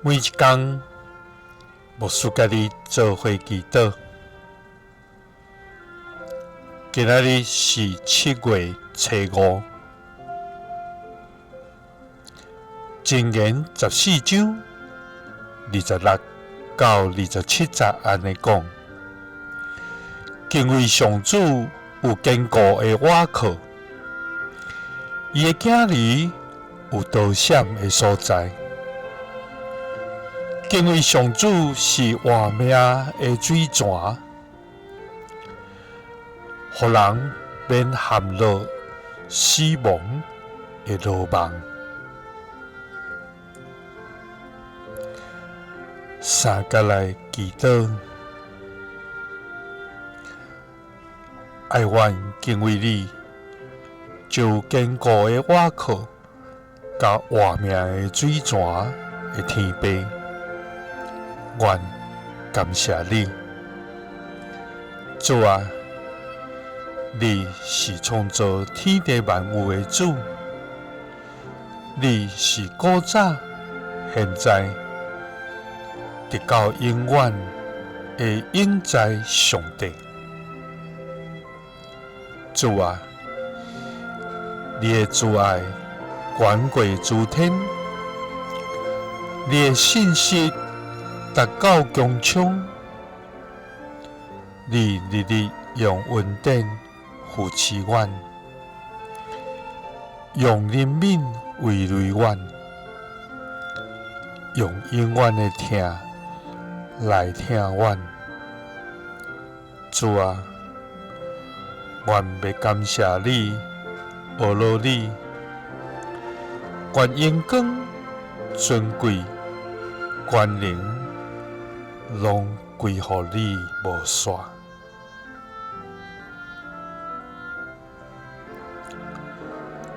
每一工，牧師佮你做伙祈禱。今仔日是7月初5，箴言14章26到27節按呢講：敬畏上主有堅固的倚靠，伊的囝兒有逃閃的所在。敬畏上主是活命的水泉，予人免陷落死亡的牢網。三佮來祈禱，愛阮敬畏你，就有堅固的倚靠，佮活命的水泉的天父。阮感謝你，主啊，你是創造天地萬有的主，你是古早、現在、直到永遠的永在上帝。主啊，你的慈愛懸過諸天，你的信實達到穹蒼，你日日用恩典扶持阮，用憐憫慰慰阮，用永遠的疼來疼阮。主啊，阮欲感謝你，阿羅你，願榮光、尊貴、權能，攏歸予你無煞。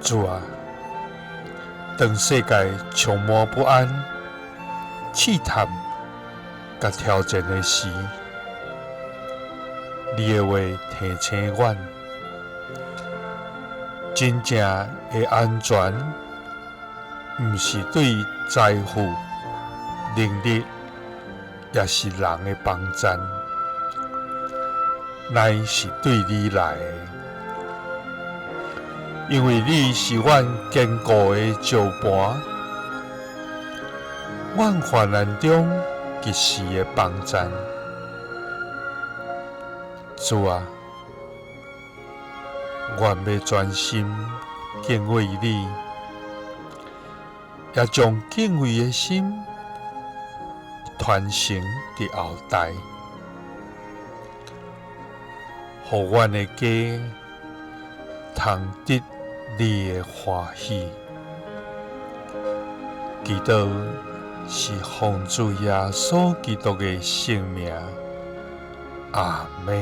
主啊，當世界充滿不安、試探佮挑戰的時，你的話提醒阮，真正的安全，毋是對財富、能力，抑是人的幫贊，乃是對你來的，因為你是阮堅固的石磐，阮患難中及時的幫贊。主啊，阮欲專心敬畏你，也將敬畏的心傳承佇後代，予阮的家通得你的歡喜。祈禱是奉主耶穌基督的聖名，阿們。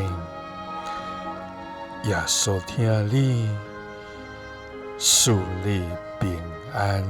耶穌疼你，賜你平安。